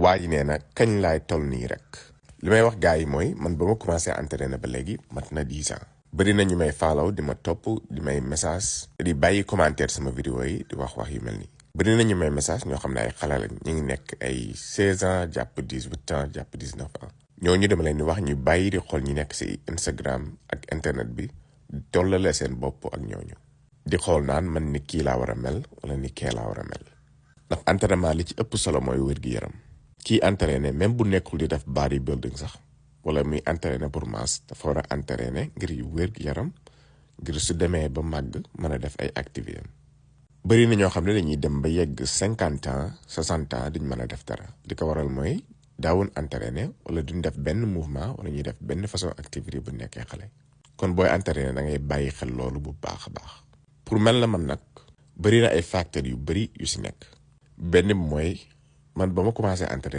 waa ji nee na kañ laay toll nii rek li may wax gars yi mooy man ba ma commencé entraîner ba léegi mat na 10 ans bëri na ñu may follow di ma topp di may message di bàyyi commentaire sama vidéo yi di wax yu mel nii bëri na ñu may message ñoo xam ne ay xale lañ ñu ngi nekk ay 16 ans jàpp 18 ans jàpp 19 ans ñooñu dama leen di wax ñu bàyyi di xool ñi nekk si Instagram ak internet bi di tollale seen bopp ak ñooñu di xool naan man ni kii laa war a mel wala ni kee laa war a mel ndax entraînement li ci ëpp solo mooy wér-gi-yaram kii entraîné même bu nekkul di def bodybuilding sax wala muy entraîné pour masse dafa war a entraîné ngir wér-gi-yaram ngir su demee ba màgg mën a def ay activités bëri na ñoo xam ne dañuy dem ba yegg 50 ans 60 ans duñ mën a def dara li ko waral mooy daawun entraîné wala duñ def benn mouvement wala ñuy def benn façon activité bu nekkee xale kon booy entraîné da ngay bàyyi xel loolu bu baax a baax pour mel na man nag bëri na ay facteurs yu bëri yu si nekk benn bi mooy man ba ma commencé entraîner